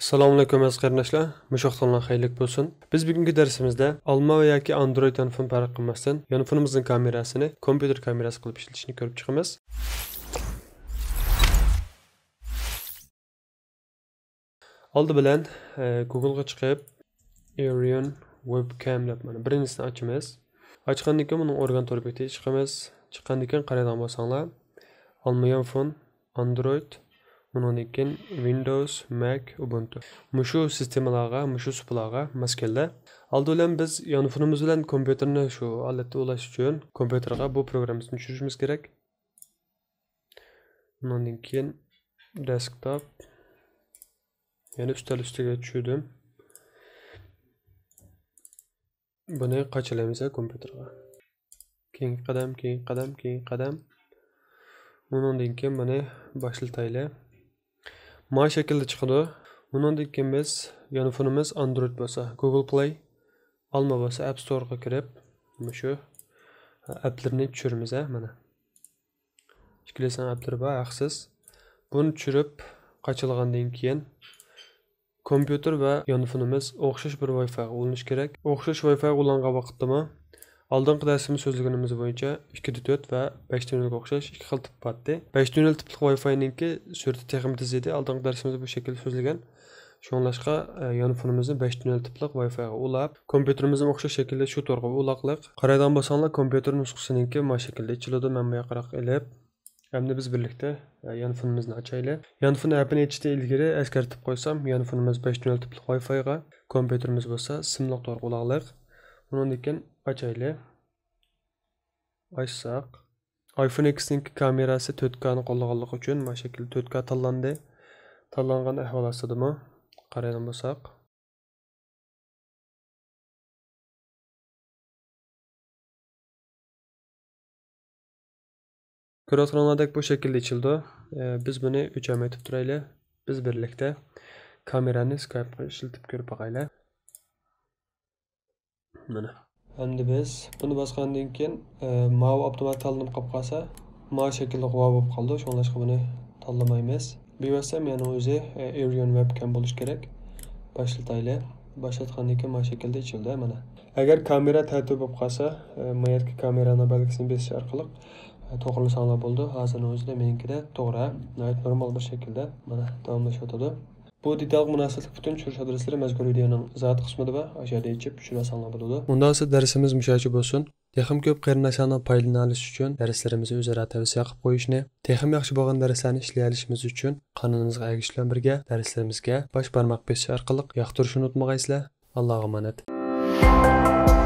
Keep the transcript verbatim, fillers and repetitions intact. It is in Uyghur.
ئەسسالامۇئەلەيكۇم ئەزىز قېرىنداشلار، مۇشۇ ۋاقتىڭلار خەيرلىك بولسۇن. بىز بۈگۈنكى دەرسىمىزدە ئالما ياكى ئاندرويد يانفون پەرق قىلماستىن، يانفونىمىزنىڭ كامېراسىنى كومپيۇتېر كامېراسى قىلىپ ئىشلىتىشنى كۆرۈپ چىقىمىز. ئالدى بىلەن، ئە، گۇگلغا چىقىپ، ئېرىيون ۋېبكام دەپ مانا بىرىنچىسىنى ئاچىمىز. ئاچقاندىن كېيىن بۇنىڭ ئورگان تور بېكىتىگە چىقىمىز. چىققاندىن كېيىن قارايدىغان بولساڭلار، ئالما يانفون، ئاندرويد، ئۇنىڭدىن كېيىن ۋىندوۋس، مەك، ئۇبۇنتۇ. مۇشۇ سىستېمىلارغا، مۇشۇ سۇپىلارغا ماس كېلىدۇ. ئالدى بىلەن بىز يانفونىمىز بىلەن كومپيۇتېرنى شۇ ھالەتتە ئۇلاش ئۈچۈن كومپيۇتېرغا بۇ پروگراممىسىنى چۈشۈرۈشىمىز كېرەك. ئۇنىڭدىن كېيىن دېسكتوپ. يەنە ئۈستەل ئۈستىگە چۈشۈردۈم. بۇنى قاچىلايمىز كومپيۇتېرغا. كېيىنكى قەدەم، كېيىنكى قەدەم، كېيىنكى قەدەم. ئۇنىڭدىن كېيىن بۇنى باشلىتايلى. ما شەكىلدە چىقىدۇ. ئۇنىڭدىن كېيىن بىز يانفونىمىز ئاندرويد بولسا، گۇگل پلاي، ئالما بولسا، ئەپ ستورغا كىرىپ، مۇشۇ ئەپلىرىنى چۈشۈرىمىز، ھە، مانا. ئىككىلىسىنىڭ ئەپلىرى بار، ھەقسىز. بۇنى چۈشۈرۈپ، قاچىلىغاندىن كېيىن، كومپيۇتېر ۋە يانفونىمىز ئوخشاش بىر ۋاي فايغا ئۇلىنىشى كېرەك. ئوخشاش ۋاي فايغا ئۇلانغان ۋاقىتتىمۇ، ئالدىنقى دەرسىمىزدە سۆزلىگىنىمىز بويىچە، ئىككى دە تۆت ۋە بەش تە نۆلگە ئوخشاش ئىككى خىل تىپ بار ئىدى. بەش تە نۆل تىپلىق ۋاي فاينىڭكى سۈرئىتى تېخىمۇ تېز ئىدى. ئالدىنقى دەرسىمىزدە بۇ شەكىلدە سۆزلىگەن. شۇڭلاشقا، ئە، يانفونىمىزنى بەش تە نۆل تىپلىق ۋاي فايغا ئۇلاپ، كومپيۇتېرىمىزنى ئوخشاش شەكىلدە شۇ تورغا ئۇلاقلىق. قارايدىغان بولساڭلار، كومپيۇتېر نۇسخىسىنىڭكى ما شەكىلدە ئېچىلىدۇ. مەن بۇ ياقراق ئېلىپ، ئەمدى بىز بىرلىكتە، ئە، يانفونىمىزنى ئاچايلى. يانفون ئەپىنى ئېچىشتىن ئىلگىرى ئەسكەرتىپ قويسام، يانفونىمىز بەش تە نۆل تىپلىق ۋاي فايغا، كومپيۇتېرىمىز بولسا سىملىق تورغا ئۇلاقلىق. ئۇنىڭدىن كېيىن ئاچايلى. ئاچساق، ئايفون ئېكسنىڭكى كامېراسى تۆت كانى قوللىغانلىقى ئۈچۈن ما شەكىلدە تۆت كا تاللاندى. تاللانغان ئەھۋال ئاستىدىمۇ قارايدىغان بولساق، كۆرۈۋاتقىنىڭلاردەك بۇ شەكىلدە ئېچىلىدۇ. ئە، بىز بۇنى ئۆچۈرمەي تۇرۇپ تۇرايلى. بىز بىرلىكتە كامېرانى سكايپقا ئىشلىتىپ كۆرۈپ باقايلى. مانا. ئەمدى بىز بۇنى باسقاندىن كېيىن، ئە، ماۋۇ ئاپتومات تاللىنىپ قالىپ قالسا، ما شەكىلدە غۇۋا بولۇپ قالىدۇ. شۇڭلاشقا بۇنى تاللىمايمىز. بىۋاسىتە يەنە ئۆزى، ئە، ئېرىيون ۋېبكام بولۇشى كېرەك. باشلىتايلى. باشلاتقاندىن كېيىن ما شەكىلدە ئېچىلدى، مانا. ئەگەر كامېرا تەتۈر بولۇپ قالسا، ئە، ما يەردىكى كامېرانىڭ بەلگىسىنى بېسىش ئارقىلىق، ئە، توغرىلىساڭلار بولىدۇ. ھازىرنىڭ ئۆزىدە مېنىڭكىدە توغرا، ناھايىتى نورمال بىر شەكىلدە، مانا، داۋاملىشىۋاتىدۇ. بۇ دېتالغا مۇناسىۋەتلىك پۈتۈن چۈشۈرۈش ئادرېسلىرى مەزكۇر ۋىدېئونىڭ ئىزاھات قىسمىدا بار، ئاشۇ يەردە ئېچىپ چۈشۈرۈۋالساڭلار بولىدۇ. ئۇنداق بولسا دەرسىمىز مۇشۇ يەرچە بولسۇن. تېخىمۇ كۆپ قېرىنداشلارنىڭ پايدىلىنالىشى ئۈچۈن دەرسلىرىمىزنى ئۆزئارا تەۋسىيە قىلىپ قويۇشنى، تېخىمۇ ياخشى بولغان دەرسلەرنى ئىشلىيەلىشىمىز ئۈچۈن قانىلىمىزغا ئەگىشىش بىلەن بىرگە دەرسلىرىمىزگە باش بارماق بېسىش ئارقىلىق ياقتۇرۇشنى ئۇنتۇمىغايسىلەر. ئاللاغا ئامانەت.